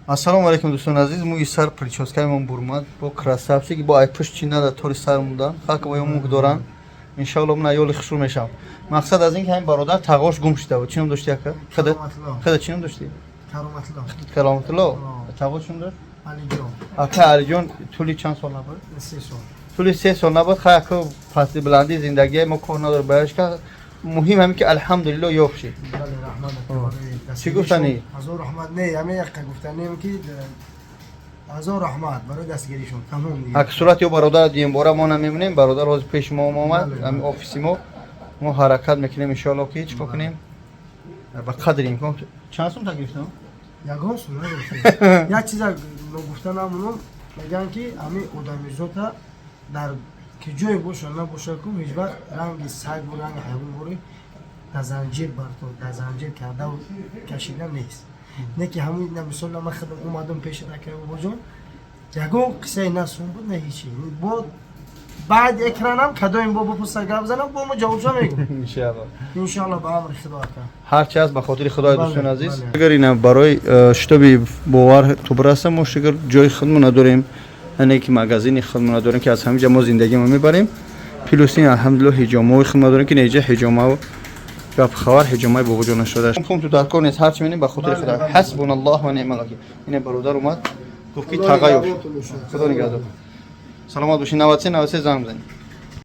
Ассалому алайкум, дӯстони азиз. Мӯи сар, прическаимон бурмад бо красавчик, бо ай пушт чи нада, тори сар мундан, халқ бо мук доранд. Иншоалло, ман аёли хушрӯ мешавам. Мақсад аз ин ки ҳамин бародар тағош гум шуда буд. Чӣ ном дошти, ака? Худат? Худат чӣ ном дошти? Кароматло. Кароматулло. Тағо чӣ ном дошт? Алиҷон. Ака Алиҷон тӯли чанд сол набуд? 3 сол. Тӯли 3 сол набуд. Хай, ака, пасти баландии зиндагие мо кор надор баяш ка, муҳим ҳамин ки, алҳамдулилло, ёфт шид. Бале, раҳмат. Чӣ гуфтанӣ? Ҳазор раҳмат. Не, ҳамин яққа гуфтанем, ки ҳазор раҳмат барои дастгиришон, тамом дига. Ак сурат ё бародар дигем бора мо намемонем. Бародар ҳозир пеши мо омад, ҳамин офиси мо. Мо ҳаракат мекунем, иншоалло, ки чӣ кор кунем ба қадри имкон. Чанд сум та гирифтам? Ягон сум нагирифтем. Як чиза гуфта намонам, мегӯянд, ки ҳамин одамизота дар ки ҷое боша набоша ку, ҳеҷ вақт ранги сагу ранги ҳайвон бори дар занҷир барто, дар занҷир кардаву кашида нест. Не ки ҳамин, мисол, ман худам омадам пеши акай бобоҷон, ягон қиссаи на сум буд, на ҳечи. Бо баъд экранам кадоим бо бипурса, гап занам, бо мо ҷавобшо мегӯм. Иншоалло. Иншоалло, ба амри Худо, ака. Ҳарчи ҳаст, ба хотири Худои. Дӯстони азиз, агар ина барои шитоби бовар ту бирасам, мо шукр, ҷои худмон надорем, яъне ки магазини худмон надорем, ки аз ҳамин ҷа мо зиндагимо мебарем. Плюс ин, алҳамдулилло, ҳиҷомаҳои худмон надорем, ки неҷа ҳиҷомао гап хабар ҳиҷомаи бобоҷон нашуда. Пум ту дар кор нест, ҳарчи менем, ба хотири Худо. Ҳасбуналлоҳ ва неъмал вакил. Ине бародар омад, гуфт, ки таға ёфт. Худо нигаҳдор, саломат бошед. 93 93 занг бизанед.